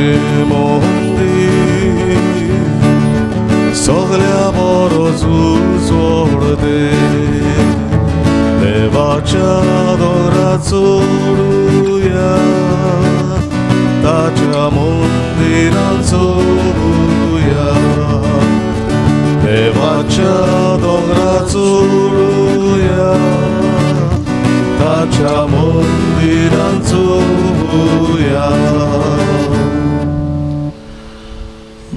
देवाचें मंदीर सगल्या बरोच उजवडते देवाच्या दोंगरा चडुया ताच्या मंदिरान चडुया देवाच्या दोंगरा चडुया ताच्या मंदिरान चडुया.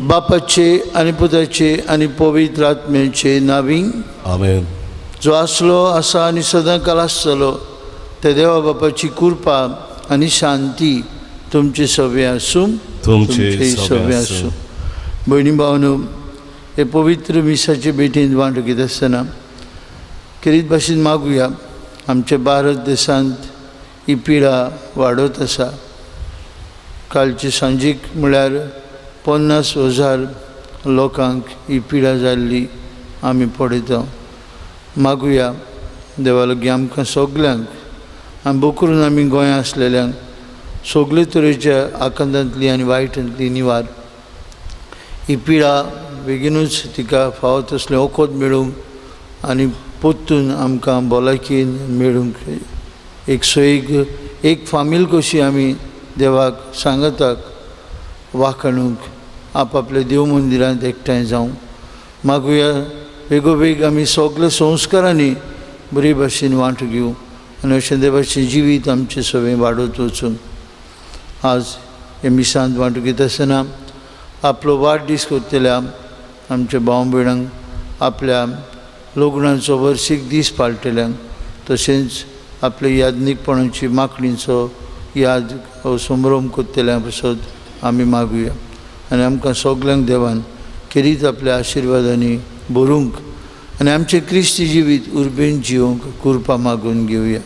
बापाचे आनी पुताचे आनी पवित्र आत्म्याचे नावी. आमेन. जो आसलो आसा आनी सदां काल आसतलो त्या देवा बापाची कृपा आनी शांती तुमचे सगळे आसूं. तुमचे सगळे आसूं. भयणी भावनो, हे पवित्र मिसाचे भेटींत वांटो घेत आसतना खेरीत भाशेन मागुया. आमच्या भारत देशांत ही पिडा वाडत आसा. कालचे सांजेक म्हळ्यार 50,000 लोकांक ही पिडा जाल्ली आमी पळयता. मागुया देवा लागीं आमकां सगल्यांक आनी बोकरून आमी गोंया आसलेल्यांक सगळे तरेच्या आकांतांतली आनी वायटांतली निवार. ही पिडा बेगीनूच तिका फावो तसलें वखद मेळूंक आनी परतून आमकां भलायकेन मेळूंक एक सोयीक एक फामील कशी आमी देवाक सांगताक वाखाणूंक आपआपल्या देव मंदिरांत एकठांय जावं. मागुया बेगोबेग आमी सगळे संस्कारांनी बरे भाशेन वांटो घेवं आनी अशें देवाचें जिवीत आमचें सगळें वाडत वचून. आज हे मिसांत वांटो घेता आसतना आपलो वाडदीस करतल्या आमच्या भाव भयणांक, आपल्या लग्नाचो वर्सीक दीस पाळटल्यांक, तशेंच आपल्या यादनीकपणाची माकडींचो याद संभ्रम करतल्या पासत आमी मागुया आनी आमकां सगल्यांक देवान खेरीत आपल्या आशिर्वादांनी भरूंक आनी आमचें क्रिस्ती जिवीत उर्बेन जिवंक कृपा मागून घेवया.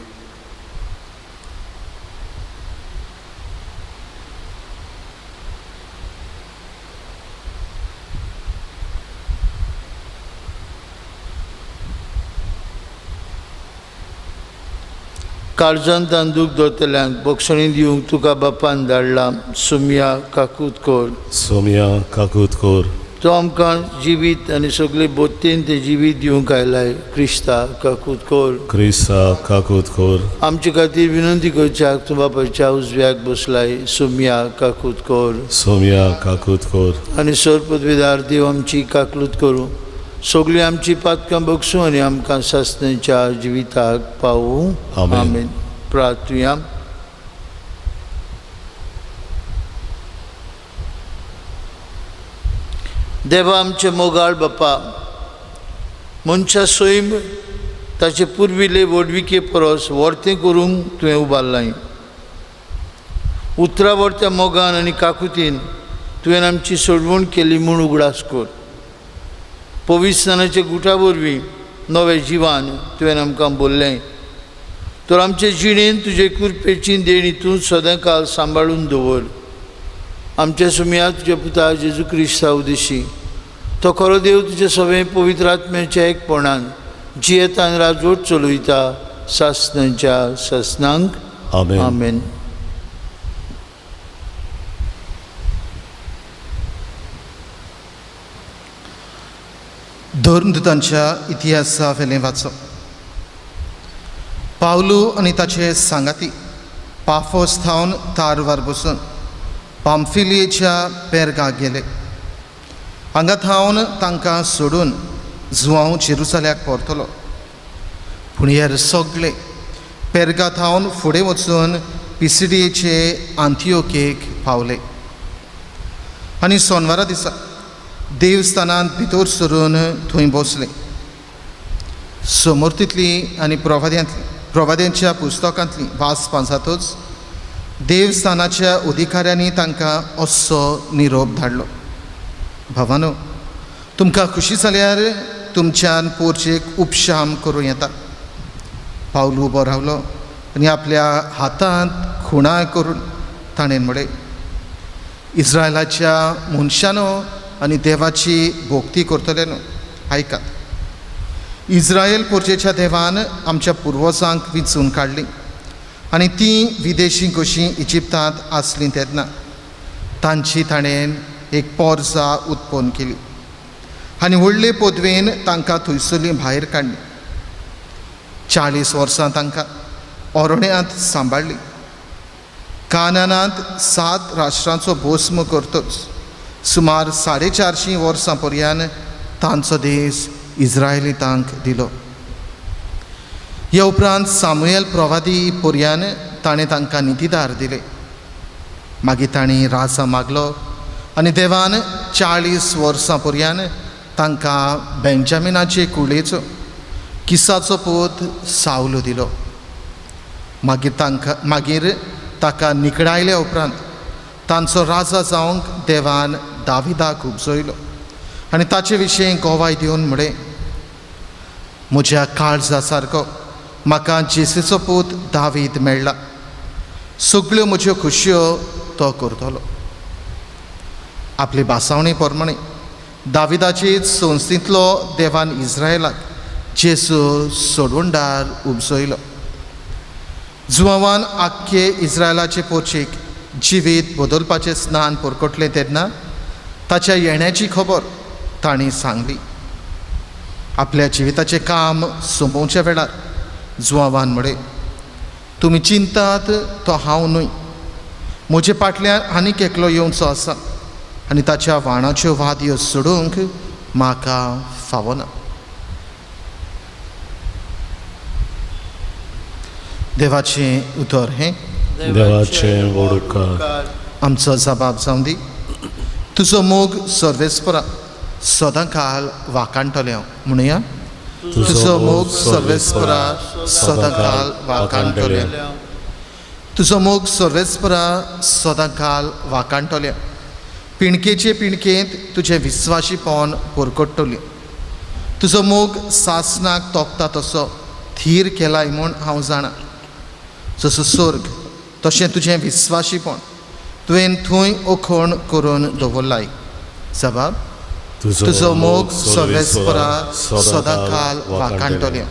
काळजांत दुख दवरतल्यांक बक्षणी दिवंक तुका बापान धाडला. सुमया काकूत कर. सोमया काकूत कर. तो आमकां जिवीत आनी सगळे बोत्तेन ते जिवीत दिवंक आयलाय. क्रिस्ता काकूत कर. क्रिस्ता काकूत कर. आमचे खातीर विनंती करच्याक तूं बापाच्या उजव्याक बसलाय. सुमया काकूत कर. सोमया काकूत कर. आनी सर पदवीदार देव आमची काकलूत करूं, सगळीं आमची पातकां बगसूं आनी आमकां सासणाच्या जिविताक पावूं. आमेन. आमेन. प्रार्थुया. देवा आमचे मोगाळ बापा, मनशा सैम ताचे पुर्विल्ले व्हडविके परस वर्तें करूंक तुवें उबारलाय. उतरा वर्त्या मोगान आनी काकुतीन तुवें आमची सोडवण केली म्हूण उगडास कर. पवित्र स्नानाच्या गुटा वरवीं नवें जिवान तुवें आमकां बोल्लें तर आमचे जिणेन तुजे कृपेची देणी तूं सदांकाल सांबाळून दवर. आमच्या सुमया तुज्या पुता जेजू क्रिस्ता उदेशी तो खरो देव तुजे सगळें पवित्र आत्म्याच्या एकपणान जियेतान राजवट चलयता सासणाच्या सासणांक. आमेन. आमेन. धर्मदूतांच्या इतिहासा वेलें वाचप. पावलू आनी ताचे सांगाती पाफोस थावन तारवार बसून पाम्फिलियेच्या पेरगाक गेले. हांगा थावन तांकां सोडून जुवांव जेरुसल्याक परतलो. पूण हेर सगळे पेरगा थावन फुडें वचून पिसिडियेचे आंतियोकेक पावले आनी सोनवारा दिसा देवस्थानांत भितर सरून थंय बसले. समर्थींतली आनी प्रवाद्यांच्या पुस्तकांतली वाचपां जातच देवस्थानाच्या अधिकाऱ्यांनी तांकां असो निरोप धाडलो, भावानो, तुमकां खुशी जाल्यार तुमच्यान पोरचेक उपशाम करूं येता. पावलू उबो रावलो आनी आपल्या हातांत खुणा करून ताणें म्हळें, इस्रायलाच्या मनशानो आनी देवाची भोक्ती करतले न्हू, आयकात. इस्रायल पोरचेच्या देवान आमच्या पुर्वजांक विंचून काडली आनी ती विदेशी कशी इजिप्तांत आसली तेन्ना तांची ताणें एक पोरसा उत्पन्न केली आनी व्हडले पदवेन तांकां थंयसरली भायर काडली. 40 वर्सां तांकां ओरण्यांत सांबाळ्ळी. कानानांत 7 राष्ट्रांचो भस्म करतच सुमार 450 वर्सां पर्यंत तांचो देश इस्रायलितांक दिलो. ह्या उपरांत सामुएल प्रवादी पर्यान ताणें तांकां नितीदार दिले. मागीर तांणी राजा मागलो आनी देवान 40 वर्सां पर्यान तांकां बेंजामिनाचे कुळेचो किसाचो पूत सावलो दिलो. मागीर ताका निकडायल्या उपरांत तांचो राजा जावंक देवान दाविदाक उपजयलो आनी ताचे विशीं गोवाय दिवन म्हळें, म्हज्या काळजा सारको म्हाका जेसीचो पूत दावीद मेळ्ळा, सगळ्यो म्हज्यो खुशयो तो करतलो. आपले भासावणी प्रमाणे दाविदाचे संस्थेंतलो देवान इस्रायलाक जेसू सोडवणदार उपजयलो. जुवान आख्खे इस्रायलाचे पोचेक जिवीत बदलपाचें स्नान परकटलें तेन्ना ताच्या येण्याची खबर तांणी सांगली. आपल्या जिविताचें काम सोंपोवच्या वेळार जुवान म्हळें, तुमी चिंतात तो हांव न्हय, म्हजे फाटल्यान आनीक एकलो येवचो आसा आनी ताच्या वाणाच्यो वादयो सोडूंक म्हाका फावना. देवाचें उतर हें. देवाचें व्हड उपकार. आमचो जबाब जावं दी. तुजो मोग सर्वेस्परा सदां काल वाकाणटलें हांव. म्हणुया, तुजो मोग सर्वेस्परा सदां काल वाकाणटलें. तुजो मोग सर्वेस्परा सदां काल वाकाणटलें. पिणकेचे पिणकेंत तुजें विस्वाशीपण परकट्टलें. तुजो मोग सासनाक तोपता तसो थीर केलाय म्हूण हांव जाणा. जसो स्वर्ग तशें तुजें विस्वाशीपण तुवें थंय ओखण करून दवरलाय. जबाब, तुजो मोग सर्वेस्परा सदां काल वाकाणटलें.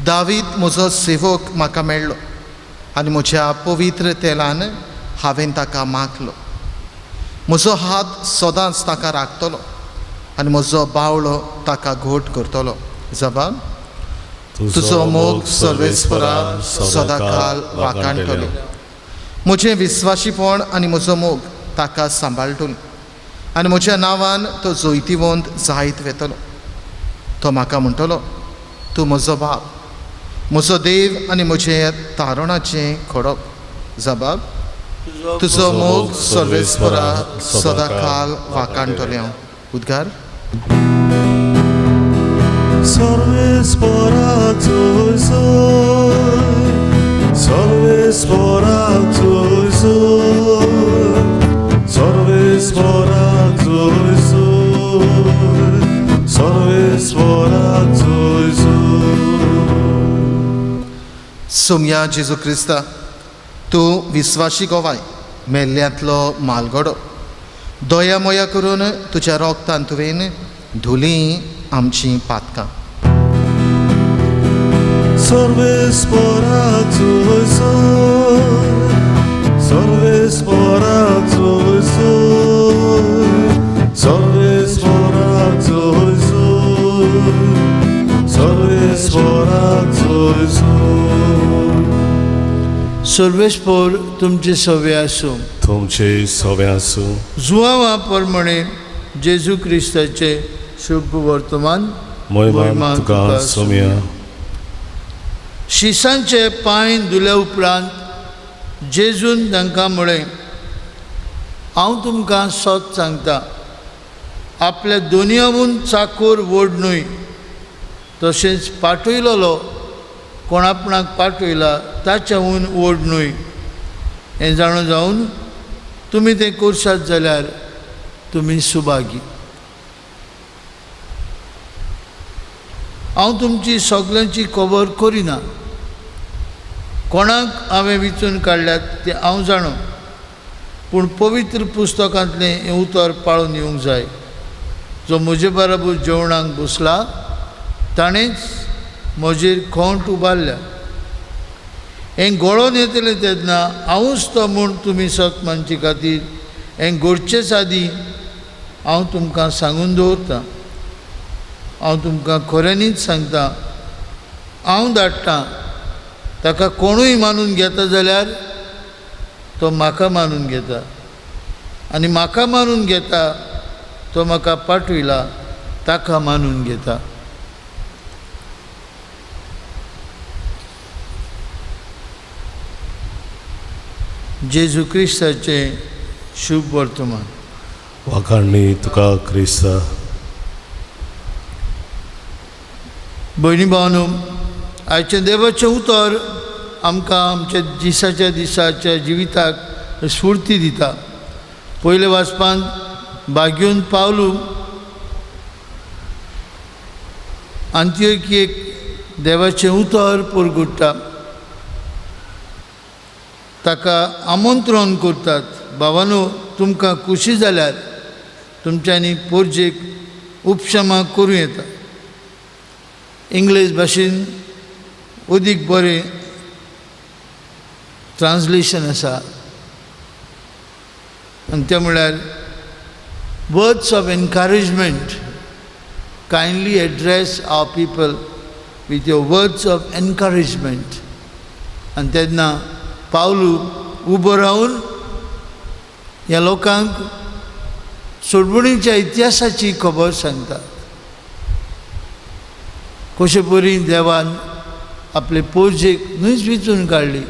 दावीद म्हजो सेवक म्हाका मेळ्ळो आनी म्हज्या पवित्र तेलान हांवें ताका माखलो. म्हजो हात सदांच ताका राखतलो आनी म्हजो बावळो ताका घोट करतलो. जबाब, तुजो मोग सर्वेस्परा सदां काल वाकाणटलो. म्हजें विस्वाशीपण आनी म्हजो मोग ताका सांबाळटलो आनी म्हज्या नांवान तो जैतिवंत जायत वेतलो. तो म्हाका म्हणटलो, तूं म्हजो बाप, म्हजो देव आनी म्हजें तारणाचें खडप. जबाब, तुजो मोग सर्वेस्परा सदां काल वाकाणटलें हांव. उद्गार. सोमया जेजू क्रिस्ता, तूं विस्वाशी गोवाय मेल्ल्यांतलो मालगडो, दया मोया करून तुज्या रोगतान तुवें धुली आमची पातकां. सर्वेस्पोर तुमचे सवे आसूं. तुमचे सवे आसूं. जुवावा प्रमाणे जेजू क्रिस्ताचे शुभ वर्तमान मोहिमा तुका सोमया. शिसांचे पांय धुल्या उपरांत जेजून तांकां म्हळें, हांव तुमकां सत सांगता, आपल्या दोनयावून चाकोर व्हड न्हय, तशेंच पाठयलोलो कोण आपणाक पाठयला ताच्याहून व्हड न्हय. हें जाणा जावन तुमी तें करशात जाल्यार तुमी सुभागी. हांव तुमची सगल्यांची खबर करिना, कोणाक हांवें विचून काडल्यात तें हांव जाणो, पूण पवित्र पुस्तकांतलें हें उतर पाळून येवंक जाय. जो म्हजे बराबर जेवणाक बसला ताणेंच म्हजेर खोंट उबारल्या. हें गळोन येतलें तेन्ना हांवूच तो म्हूण तुमी सत मानचे खातीर हें घडचेच आदीं हांव तुमकां सांगून दवरतां. हांव तुमकां खऱ्यांनीच सांगता, हांव धाडटां ताका कोणूय मानून घेता जाल्यार तो म्हाका मानून घेता, आनी म्हाका मानून घेता तो म्हाका पाठयला ताका मानून घेता. जेजू क्रिस्ताचें शुभ वर्तमान. वाखाणणी तुका क्रिस्ता. भयणी भावांनो, आयचें देवाचें उतर आमकां आमच्या दिसाच्या दिसाच्या जिविताक स्फूर्ती दिता. पयले वाचपांत बाग्योन पावलू आंतियोकीक देवाचें उतर पुरगुट्टा, ताका आमंत्रण करतात. भावानो, तुमकां खुशी जाल्यार तुमच्यांनी पोरजेक उपशमा करूं येता. इंग्लीश भाशेन अदीक बरें ट्रान्सलेशन आसा आनी तें म्हळ्यार words of encouragement. Kindly address our people with your words of encouragement. आनी तेन्ना पावलू उबो रावन ह्या लोकांक सोडवणीच्या इतिहासाची खबर सांगता. कशे परी देवान आपले पोरजेक न्हूच विचून काडली,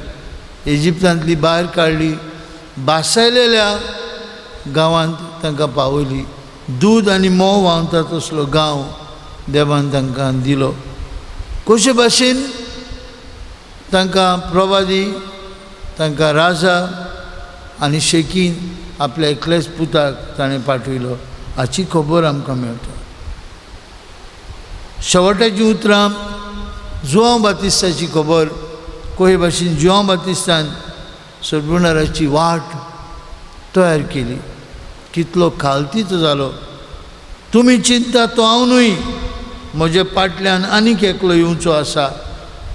इजिप्तांतली भायर काडली, बासायलेल्या गांवांत तांकां पावयली. दूद आनी म्होंव व्हांवता तसलो गांव देवान तांकां दिलो. कशे भाशेन तांकां प्रवादी, तांकां राजा आनी शेकीन आपल्या एकल्याच पुताक ताणें पाठयलो हाची खबर आमकां मेळटा. शेवटाचीं उतरां जुआंव बातिस्ताची खबर, कशे भाशेन जुआंव बातिस्तान सोडवणाराची वाट तयार केली, कितलो खालतीचो जालो. तुमी चिंता तो हांव न्हय, म्हज्या फाटल्यान आनीक एकलो येवचो आसा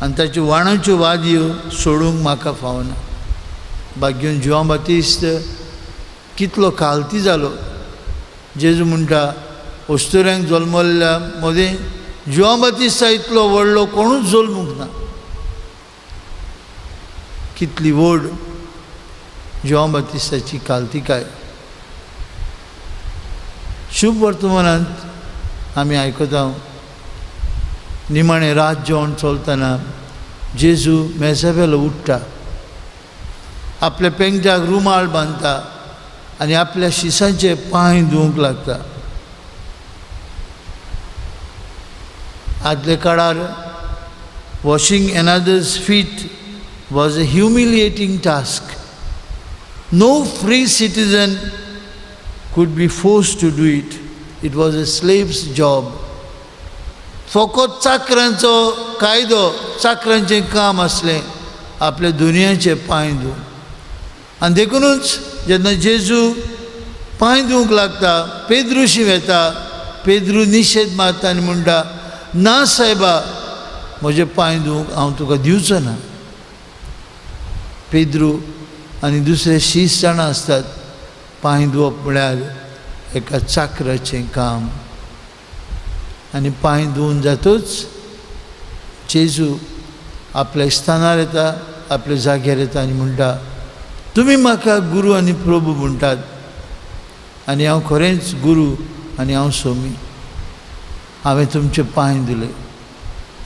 आनी ताच्यो वाणाच्यो वादयो सोडूंक म्हाका फावना. भाग्योन जुआंव बातिस्त कितलो खालती जालो. जेजू म्हणटा अस्तुऱ्यांक जल्मल्ल्या मदें जुआंव बातिस्ता इतलो व्हडलो कोणूच जल्मूंक ना. कितली व्हड जुआंव बातिस्ताची खालतीकाय. शुभ वर्तमानांत आमी आयकता निमाणें रात जेवण चलतना जेजू मेजावेलो उठ्ठा, आपल्या पेंगटाक रुमाल बांदता आनी आपल्या शिसांचे पांय धुवंक लागता. आदले काळार washing another's feet was a humiliating task. No free citizen could be forced to do it. It was a slave's job. फकत चाकरांचो कायदो, चाकरांचें काम आसलें आपल्या दुनियाचे पांय धुवंक. आनी देखुनूच जेन्ना जेजू पांय धुवंक लागता पेद्रुशी वेता, पेद्रू निशेद मारता आनी म्हणटा, ना सायबा, म्हजे पांय धुवंक हांव तुका दिवचो ना. पेद्रू आनी दुसरे शीस जाणां आसतात, पांय धुवप म्हळ्यार एका चाकराचें काम. आनी पांय धुवन जातूच जेजू आपल्या स्थानार येता, आपल्या जाग्यार येता आनी म्हणटा, तुमी म्हाका गुरू आनी प्रभू म्हणटात आनी हांव खरेंच गुरू आनी हांव सोमी. हांवें तुमचे पांय धुले,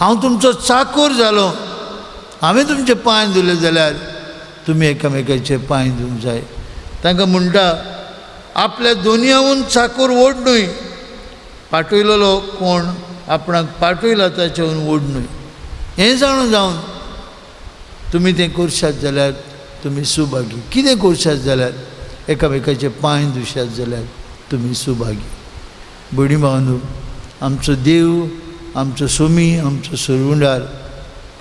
हांव तुमचो चाकोर जालो. हांवें तुमचे पांय धुले जाल्यार तुमी एकामेकाचे पांय धुवंक जाय. तांकां म्हणटा, आपल्या दोनयाहून चाकोर व्हड न्हय, पाठयलेलो कोण आपणाक पाठयला ताच्याहून व्हड न्हय. हें जाणून जावन तुमी तें करशात जाल्यार तुमी सुभागी. कितें करशात जाल्यार, एकामेकाचे पांय धुशात जाल्यार तुमी सुभागी. भयणी भावांनो, आमचो देव, आमचो सोमी, आमचो सरवंडार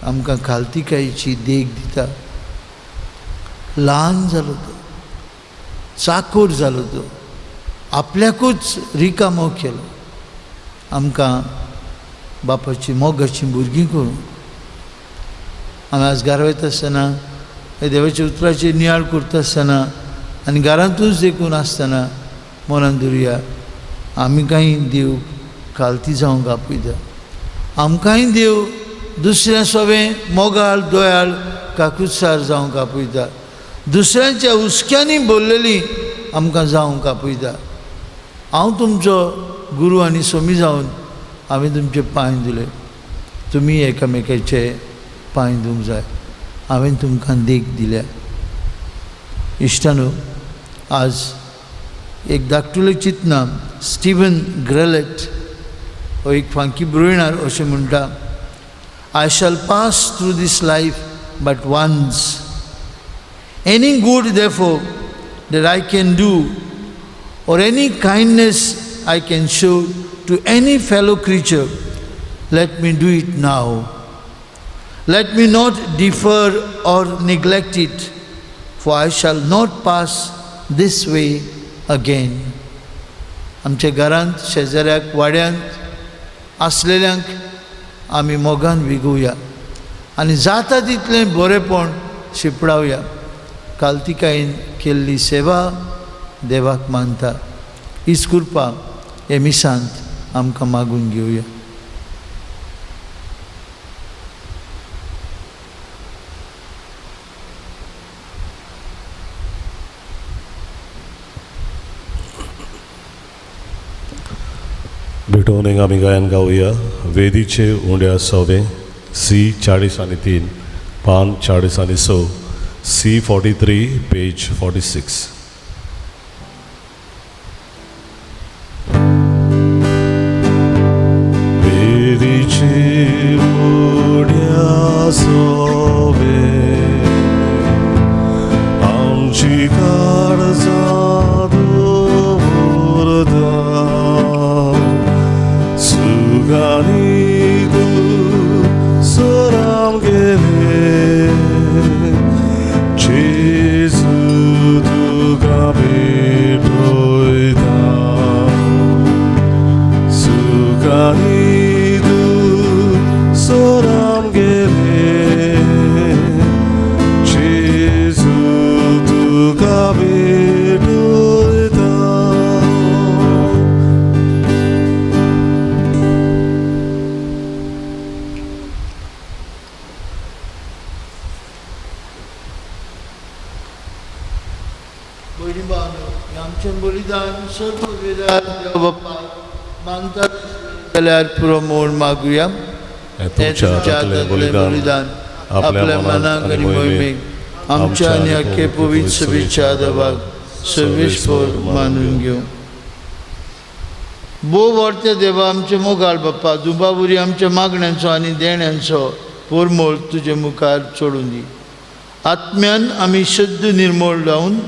आमकां खालतीकायेची देख दिता. ल्हान जालो तो, चाकोर जालो तो, आपल्याकूच रिकामो केलो आमकां बापाची मोगाची भुरगीं करूं. आमी आज गारवेता आसतना, देवाच्या उतराचेर नियाळ करता आसतना आनी घरांतूच देखून आसतना मनान धरुया, आमी कांय देव कालती जावंक आपयता, आमकांय देव दुसऱ्या सोबें मोगाळ दोयाळ काकुत्सार जावंक आपयता, दुसऱ्यांच्या हुस्क्यांनी भरलेली आमकां जावंक आपयता। हांव तुमचो गुरू आनी स्वामी जावन हांवें तुमचे पांय धुले, तुमी एकामेकाचे पांय धुवंक जाय। हांवें तुमकां देख दिल्या। इश्टानो, आज एक धाकटुलें चिंतना स्टिवन ग्रेलेट हो एक फांकी बरोयणार अशें म्हणटा, I shall pass through this life but once. Any good therefore that I can do or any kindness I can show to any fellow creature, let me do it now. Let me not defer or neglect it, for I shall not pass this way again. आमच्या घरांत, शेजाऱ्याक, वाड्यांत आसलेल्यांक आमी मोगान विगोवया आनी जाता तितलें बरेंपण शिंपडावया। कालतिकायेन केल्ली सेवा देवाक मानता। हीच कृपा हे मिसांत आमकां मागून घेवया। भेटोवन एक आमी गायन गावया। वेदीचे उंड्या सवे सी 40 आनी 3, पान 40 आनी 6, सी 43 पेज 46। वेदीचे उंड्या सवे आमची काळजां दवरता, सुगानी तूं सराम गेले, जेजू तुका भेटयता, सुगानी तूं सराम गेले, जेजू तुका भेटयता। भयणी भावांनो, आमचें बलिदान सर्व वेदार देव बाप्पा मानतात जाल्यार पुरो म्हूण मागुया। हें तुमच्या हातांतलें बलिदान आपल्या मनाक आनी मोहिमेक आमच्या आनी आख्खे पवित्र सभेच्या देवाक सर्वेस्पर मानून घेवं। भोव व्हडत्या देवा, आमचे मोगाळ बाप्पा, दुबावरी आमच्या मागण्यांचो आनी देण्यांचो पोरमोळ तुजे मुखार चडून दी। आत्म्यान आमी शुद्ध निर्मोळ जावन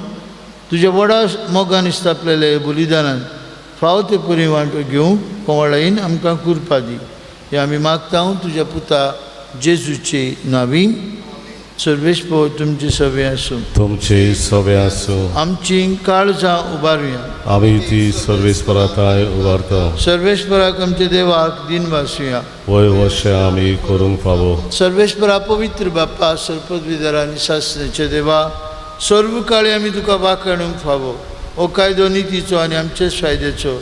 तुज्या व्हडा मोगान स्थापलेल्या बलिदानान फाव ते परी वांटो घेवंक कोवळायेन आमकां कृपा दी। हें आमी मागता तुज्या पुता जेजूचे नांवी। सर्वेस्पर तुमचे सवे आसूं, तुमचे सवे आसूं। आमची काळजां उबारुया, आमी ती सर्वेस्पराताय उबारता। सर्वेस्पराक आमच्या देवाक दिन वासुया, वय वशें आमी करूंक फावो। सर्वेस्परा पवित्र बाप्पा, सर्पदविदार आनी सासण्याच्या देवा, सर्व काळी आमी तुका वाखाणूंक फावो। हो कायदो नितीचो आनी आमच्याच फायद्याचो,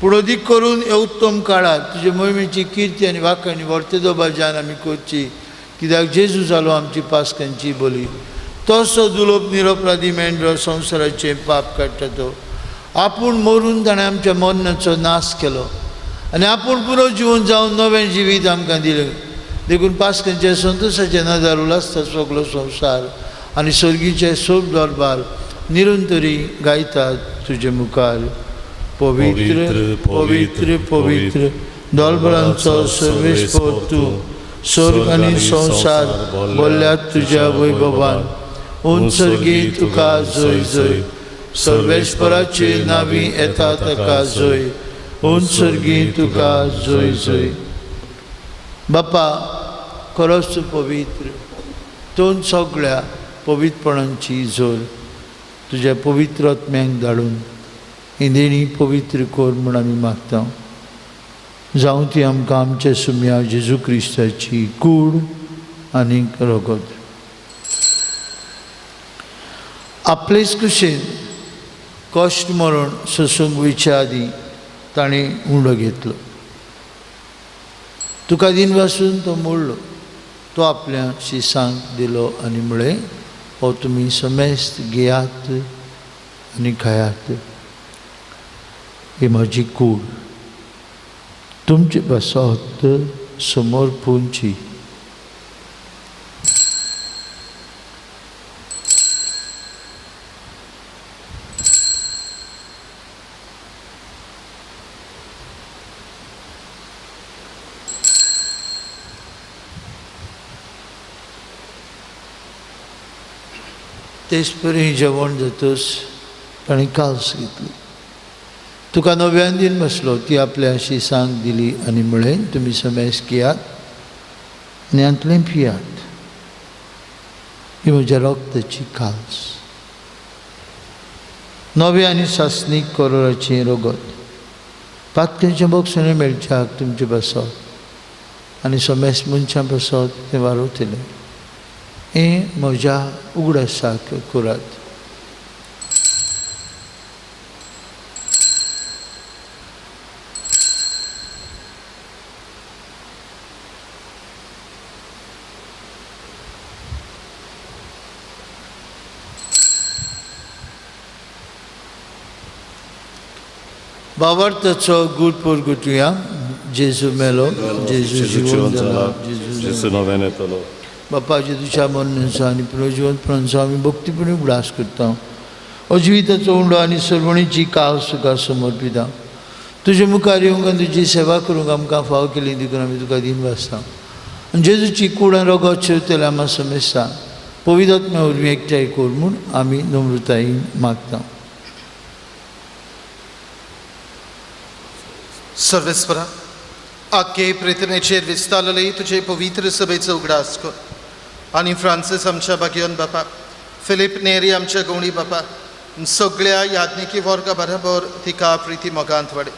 पूण अदीक करून ह्या उत्तम काळार तुजे मोहिमेची किर्ती आनी वाखाणी व्हरते दोबाज्यान आमी करची, कित्याक जेजू जालो आमची पास्कांची बली। तसो दुलोप निरपराधी मेंढरो संवसाराचें पाप काडटा तो आपूण मरून ताणें आमच्या मरणाचो नाश केलो आनी आपूण पुरो जिवन जावन नवें जिवीत आमकां दिलें। देखून पास्कांच्या संतोशाचे नदर उलासता सगलो संवसार आनी सर्गीचे सोब दरबार निरंतरी गायतात तुजे मुखार। पवित्र पवित्र पवित्र दलबळांचो सर्वेस्पर तूं, स्वर्ग आनी संवसार बोल्ल्यात तुज्या वैभवान। उंच सर्गी तुका जय जय, सर्वेस्पराचे नावी येता ताका जय, उंच सर्गी तुका जय जय। बाप्पा, खरोच तूं पवित्र, तूं सगळ्या पवित्रपणांची जोर तुज्या पवित्र आत्म्यांक धाडून ही देणी पवित्र कर म्हूण आमी मागता। जावं ती आमकां आमच्या सुम्या जेजू क्रिस्ताची कूड आनी रगत। आपलेच कुशेन कश्ट मरण सोसूंक वयच्या आदीं ताणें उंडो घेतलो. तुका दिन वासून तो मोडलो, तो आपल्या शिसांक दिलो आनी म्हळें, हो तुमी समेस्त घेयात आनी खायात, ही म्हजी कूड तुमचे पासत समर्पूंची. तेच परी जेवण जातच ताणें काल्स घेतली. तुका नव्यान दिन बसलो, ती आपल्या शिसांक दिली आनी म्हळें, तुमी समेस घेयात आनी हातलें पियात, ही म्हज्या रक्ताची काल्स, नव्या आनी सासणीक करोराचें रगत, पातक्यांचें बक्षणें मेळच्याक तुमचे पासत आनी समेस मनशां पासत तें वारवतलें. हें म्हज्या उगडासाक करात. बाबार्थाचो गूट पोरगुटुया. जेजू मेलो, जेजू जिवन जाला, जेजू नव्यान येतलो. बापा जेजूच्या मरणाचो आनी पुनर्जिवनपणाचो आमी भक्तीपणी उगडास करता. अजिविताचो उंडो आनी सर्वणीची कास तुका समर्पिता. तुजे मुखार येवंक आनी तुजी सेवा करूंक आमकां फाव केली देखून आमी तुका दिन वाचता. आनी जेजूची कूड आनी रगत शेवतले आमकां समेस्ता पवित्र आत्म्या वरवीं एकठांय कर म्हूण आमी नम्रतायेन मागता. सर्वेस्परा, आखे प्रेतनेचेर विस्तारलेले तुजे पवित्र सभेचो उगडास कर आनी फ्रांसीस आमच्या बागियोन बापा, फिलीप नेरी आमच्या गवणी बापा, सगळ्या याज्ञिकी वर्गा बराबर तिका प्रिती मोगांत वाडे.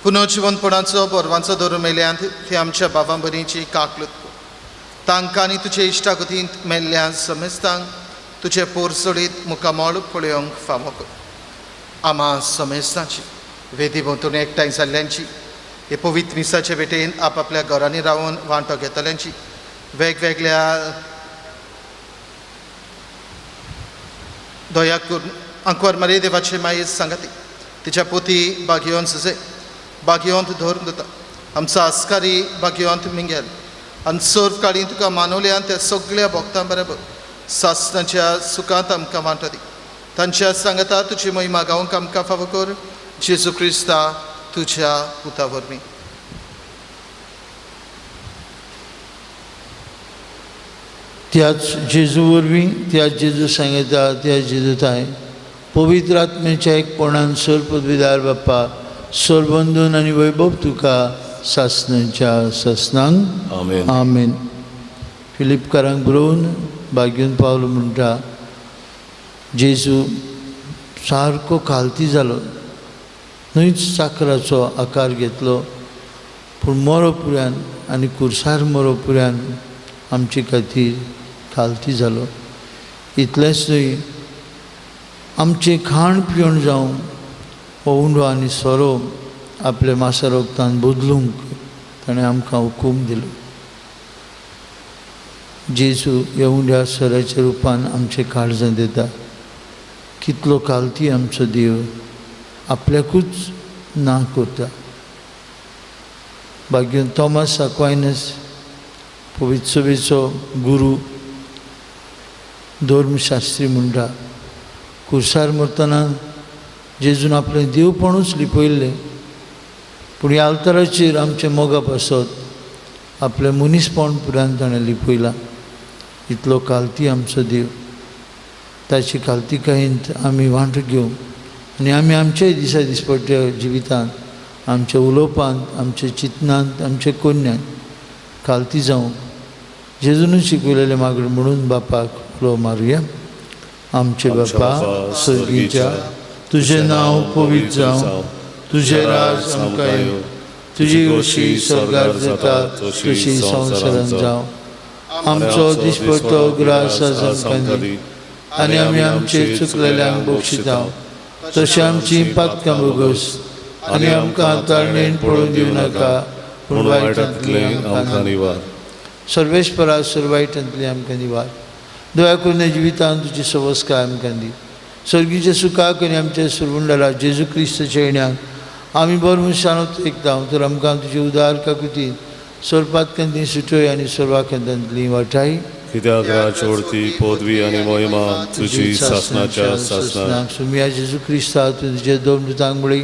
पुनर्जिवनपणाचो बोरवांचो धरून मेल्यांत ती आमच्या बाबां भरणीची काकलूत कर. तांकां आनी तुजे इश्टागतींत मेल्ल्या समेस्तांक तुजे पोरसोडीत मुखामळ पळोवंक फावो कर. आमा समेस्तांची वेदी भोंवतणी एकठांय जाल्ल्यांची, हे पवित्र मिसाचे भेटेन आपापल्या घरांनी रावन वांटो घेतल्यांची, वेगवेगळ्या दया करून आंकवार मारी देवाचे माये सांगाती तिच्या पोती बागियोन सुजे बागियोंत धरून दिता आमचो आस्कारी बागियोंत मिंगेल आनी सर्व काळी तुका मानवल्या त्या सगळ्या भक्तां बरोबर सासणाच्या सुखांत आमकां वांटो दी. तांच्या सांगाता तुजी महिमा गावंक आमकां फावो कर, जेजू क्रिस्ता तुज्या पुता वरवीं. त्याच जेजू वरवीं, त्याच जेजू सांगता, त्याच जेजू थांय पवित्र आत्म्याच्या एकपणान सर पदवीदार बाप्पा सरबंधून आनी वैभव तुका सासणाच्या सासणांक आमेन. आमेन. फिलिपकारांक बरोवन बागेवन पावलो म्हणटा, जेजू सारको खालती जालो, न्हयच चाकराचो आकार घेतलो, पूण मरो पुऱ्यान आनी कुर्सार मरो पुऱ्यान आमचे खातीर खालती जालो. इतलेंच न्हय, आमचें खाण पिवण जावं हो उंडो आनी सोरो आपल्या मासा रोगतान बदलूंक ताणें आमकां हुकूम दिलो. जेजू ह्या उंड्या सोऱ्याच्या रुपान आमचें काळजांत येता. कितलो खालती आमचो देव आपल्याकूच ना करता. भाग्यन थॉमस अक्वायनस पवित्र सभेचो गुरू धर्मशास्त्री म्हणटा, कुर्सार मरतना जेजून आपलें देवपणूच लिपयल्लें, पूण ह्या आल्ताराचेर आमचें मोगा पासत आपलें मनीसपण पुरान ताणें लिपयलां. इतलो खालती आमचो देव, ताची खालतीकायेंत आमी वांटो घेवंक आनी आमी आमच्याय दिसा दिसपट्ट्या जिवितांत, आमच्या उलोवपांत, आमच्या चिंतनांत, आमच्या कोन्यांत खालती जावंक जेजूनच शिकयलेलें मागणें म्हणून बापाक उलो मारुया. आमचे बापा सर्गीच्या, तुजें नांव पवित्र जावं, तुजें राज आमकां येवं, तुजी गोशी स्वर्गार जाता तशी संवसारांत जावं. आमचो दिसपट्टो ग्रास आज आमकां दी आनी आमी आमचे चुकलेल्यांक बक्षिता, तशें आमची पातकां भोगोस आनी आमकां ताळणेन पळोवन दिवं नाका, पूण वायटांतली आमकां निवार। सर्वेस्परा सर वायटांतली आमकां निवार। दया करून जिवितान तुजी सवस्काय आमकां दी। सर्गीच्या सुखाक आनी आमच्या सुरवुंडाला जेजू क्रिस्ताच्या येण्याक आमी बरो मनशान एकदां तर आमकां तुजी उदार काकुतीन सर्पातकांती सुटय आनी सर्वाखंतांतली वाटाय। कित्याक राजवडती पदवी आनी महिमा तुजी सासनाच्या सासनाक। सुमिया जेजू क्रिस्ता तुजे दोन दुतांक मुळे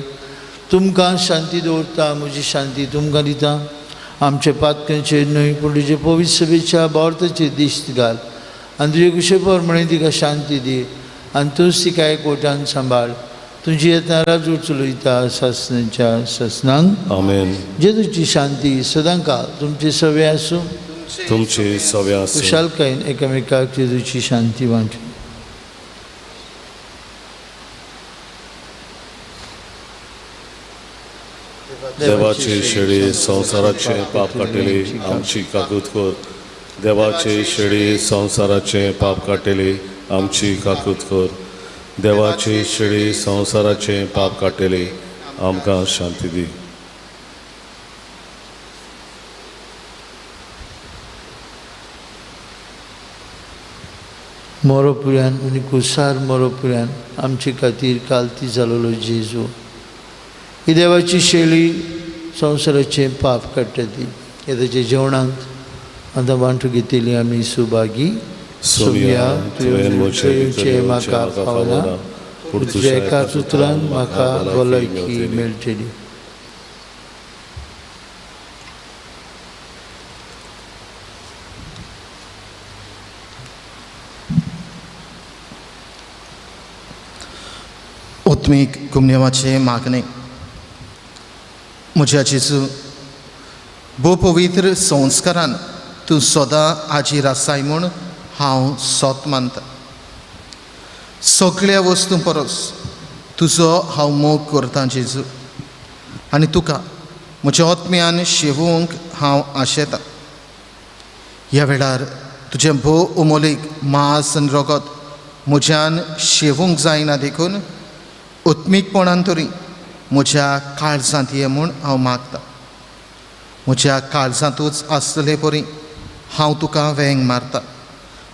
तुमकां शांती दवरता, म्हजी शांती तुमकां दिता। आमचे पातकांचेर न्हय पूण तुजे पवित्र सभेच्या भावार्थाचेर दिश्ट घाल आनी तुजे कुशे प्रमाणे तिका शांती दी आनी तूंच तिका एकवटान सांबाळ। तुजी येतना राजू चलयता सासनाच्या सासनांक। आमेन। जेजूची शांती सदांकाळ तुमचे सवे आसूं, तुमचे सवे आसूं। खुशालकायेन एकामेकाक जेजूची शांती वांटू। देवाचे शेळी संवसाराचे पाप काडटली आमची काकूत कर। देवाचे शेळी संवसाराचे पाप काडटली आमची काकूत कर। देवाचे शेळी संवसाराचे पाप काडटली आमकां शांती दी। मोरोपुऱ्यान आनी कुसार मोरोपुऱ्यान आमचे खातीर कालती जालोलो जेजू ही देवाची शेळी संवसाराचें पाप काडटा ती हे ताच्या जेवणांत आतां वांटू घेतली आमी सुभागी। सोमिया तुवें येवचें म्हाका फावना, पूण तुज्या एकाच उतरान म्हाका भलायकी मेळटली। आत्मीक कुमनेवाचें मागणें। म्हज्या जेजू, भोव पवित्र संस्कारान तूं सदां हाजीर आसाय म्हूण हांव सोत मानता। सगळ्या वस्तूं परस तुजो हांव मोग करतां जेजू, आनी तुका म्हज्या आत्म्यान शेवूंक हांव आशेतां। ह्या वेळार तुजें भोव अमोलीक मांस आनी रगत म्हज्यान शेवूंक जायना, देखून आत्मीकपणान तरी म्हज्या काळजांत ये म्हूण हांव मागतां। म्हज्या काळजांतूच आसतले परी हांव तुका वेंग मारता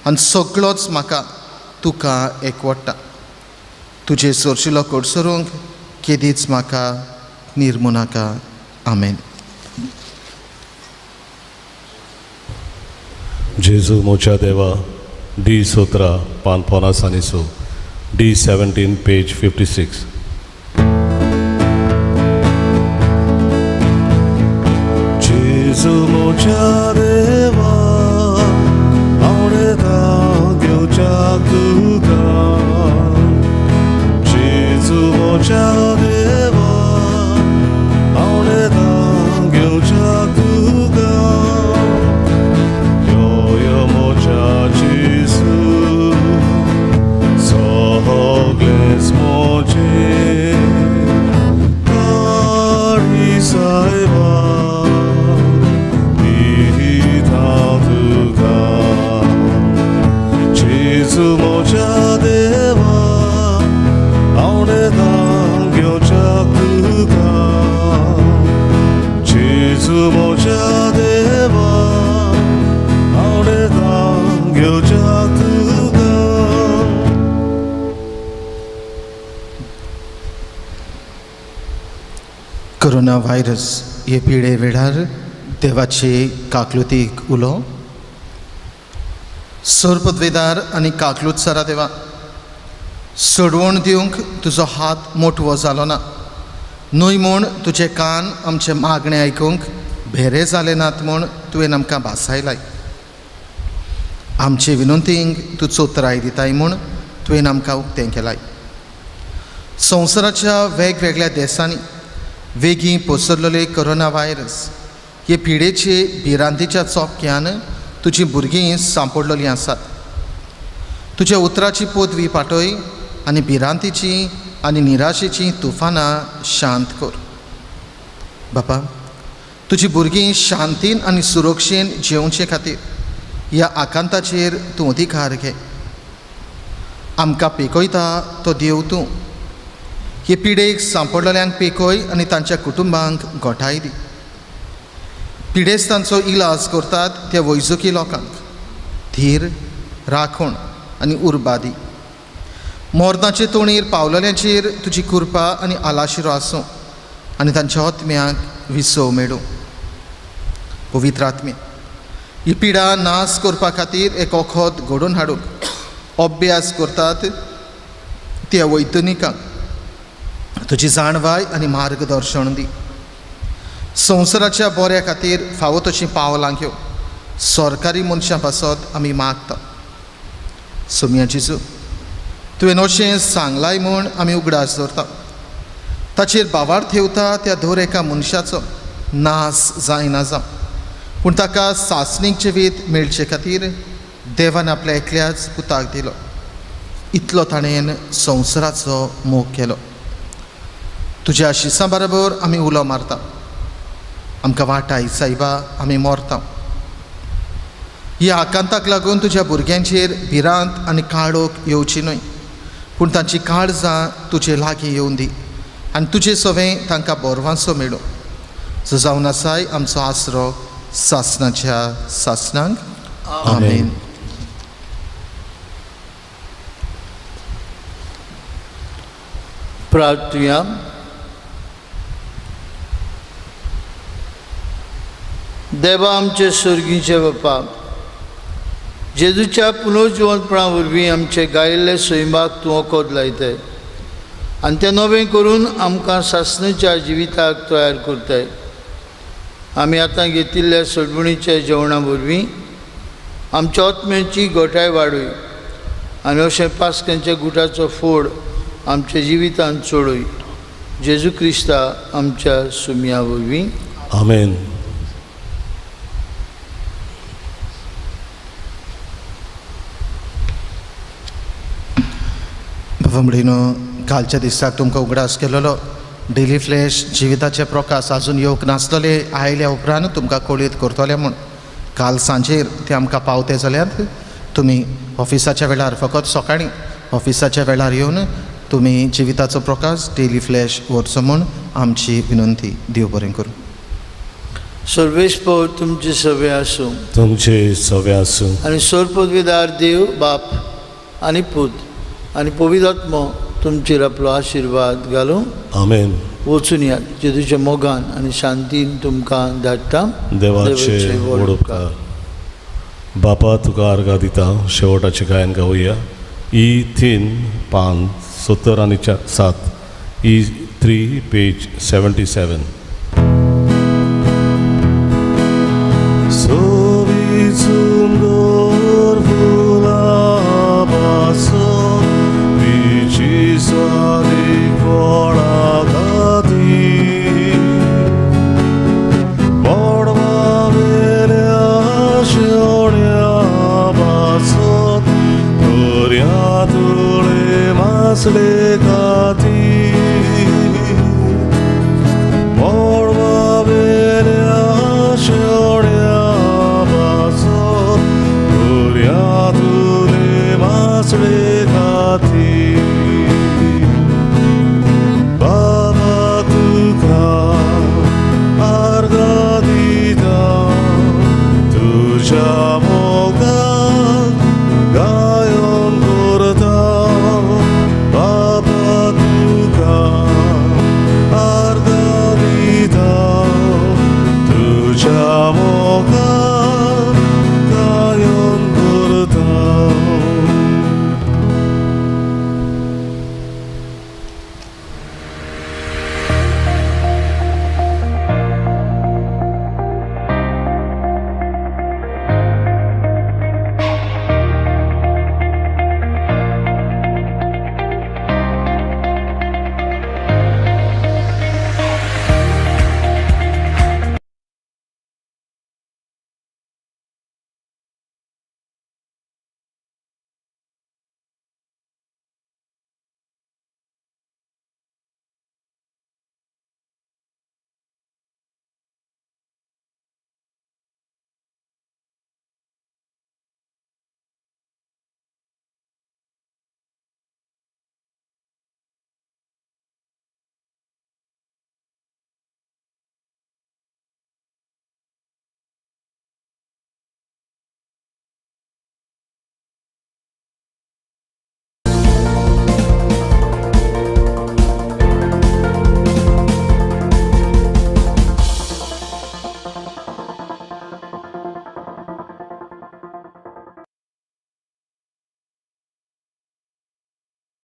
आनी सगळोच म्हाका तुका एकवडटा। तुजे सोरशिलो कडसरूंक केदीच म्हाका निर्मू नाका। आमेन। जेजू मोच्या देवा, डी 17 पान 50 आनी 6, डी 17 पेज 56। जेजू मोच्या देवा, आवडता घेवच्या तुका। जेजू मोच्या देवा, आवडता घेवच्या तुका। यो यो मोच्या जेजू, सगळेंच मोजें तारी सायबा दिता तुका। जेजू मोच्या देवा, आवडता घेवच्या तुका। जेजू मोच्या देवा, आवडता घेवच्या तुका। कोरोना व्हायरस हे पिडे वेळार देवाचे काकलुतीक उलो। सर पदवेदार आनी काकलूत सरा देवा, सोडवण दिवंक तुजो हात मोटवो जालो ना, न्हय म्हूण तुजे कान आमचे मागणें आयकूंक भेरे जाले नात म्हूण तुवें आमकां भासायलाय। आमचे विनंतींक तूं चोत्राय दिताय म्हूण तुवें आमकां उक्तें केलाय। संवसाराच्या वेगवेगळ्या देशांनी वेगीं पसरलेले कोरोना व्हायरस हे पिडेचे भिरांतीच्या चोपक्यान तुजी भुरगीं सांपडलेलीं आसात। तुज्या उतराची पदवी पाटय आनी भिरांतीची आनी निराशेचीं तुफानां शांत कर। बापा, तुजी भुरगीं शांतीन आनी सुरक्षेन जेवचे खातीर ह्या आकांताचेर तूं अधिकार घे। आमकां पेकयता तो देव तूं। हे पिडेक सांपडलेल्यांक पेकोय आनी तांच्या कुटुंबांक गोठाय दी. पिडेस्तांचो इलाज करतात त्या वैजकी लोकांक धीर, राखण आनी उर्बा दी. मरणाचे तोणीर पावलेल्यांचेर तुजी कृपा आनी आलाशिरो आसूं आनी तांच्या आत्म्यांक विसव मेळूं. पवित्र आत्म्या, ही पिडा नाश करपा खातीर एक वखद घडोवन हाडूंक अभ्यास करतात त्या वैतनिकांक तुजी जाणवाय आनी मार्गदर्शन दी. संवसाराच्या बऱ्या खातीर फावो तशीं पावलां घेव सरकारी मनशां पासत आमी मागता. सोम्या जेजू, तुवें अशें सांगलाय म्हूण आमी उगडास दवरता. ताचेर भावार्थ ठेवता त्या दर एका मनशाचो नाश जायना जावं, पूण ताका सासणीक जिवीत मेळचे खातीर देवान आपल्या एकल्याच पुताक दिलो. इतलो ताणें संवसाराचो मोग केलो. तुज्या आशिसां बरोबर आमी उलो मारता, आमकां वाटाय सायबा, आमी मरता. ह्या आकांताक लागून तुज्या भुरग्यांचेर भिरांत आनी काळोख येवची न्हय, पूण तांची काळजां तुजे लागीं येवन दी आनी तुजे सवें तांकां बरवांसो मेळूं. जो जावन आसाय आमचो आसरो सासणाच्या सासणांक. आमेन. प्रार्थुया. देवा आमचे स्वर्गीचे बापा, जेजूच्या पुनर्जिवंतपणा वरवीं आमचे गायिल्ले सैमाक तूं वखद लायताय आनी तें नवें करून आमकां सासणेच्या जिविताक तयार करताय. आमी आतां घेतिल्ल्या सोडवणीच्या जेवणा वरवीं आमच्या आत्म्याची गोठाय वाडय आनी अशें पास्कांच्या गुटाचो फोड आमच्या जिवितांत चडय. जेजू क्रिस्ता आमच्या सुमया वरवीं. आमेन. बाबा म्हणिनो, कालच्या दिसाक तुमकां उगडास केलेलो डेली फ्लॅश जिविताचे प्रकाश आजून येवंक नासलेले, आयल्या उपरांत तुमकां कळीत करतले म्हूण. काल सांजेर ते आमकां पावते जाल्यार तुमी ऑफिसाच्या वेळार, फकत सकाळीं ऑफिसाच्या वेळार येवन तुमी जिविताचो प्रकाश डेली फ्लॅश व्हरचो म्हूण आमची विनंती. देव बरें करूं. सर्वेस्पर तुमचे सवे आसूं. तुमचे सवे आसूं. आनी सर्वपदवीदार देव बाप आनी पूत आनी पवित्र आत्मो तुमचेर आपलो आशिर्वाद घालूं. आमेन. वचून यात जेजूच्या मोगान आनी शांतीन तुमकां धाडटा. देवाचे व्हड उपकार. बापा तुका आर्गां दिता. शेवटाचें गायन गावया. ई 3 पान 70 आनी 7, ई 3 पेज 77. सोबीत सुंदर फुलां पासून बिची स्वादीक फळां खातीर बोडवावेल्या शेवण्या पासून दर्यांतले मासले खातीर बोडवावेल्या शेवण्या पासून दर्यांतले मासले खातीर. बाबा तुका आर्गां दिता तुज्या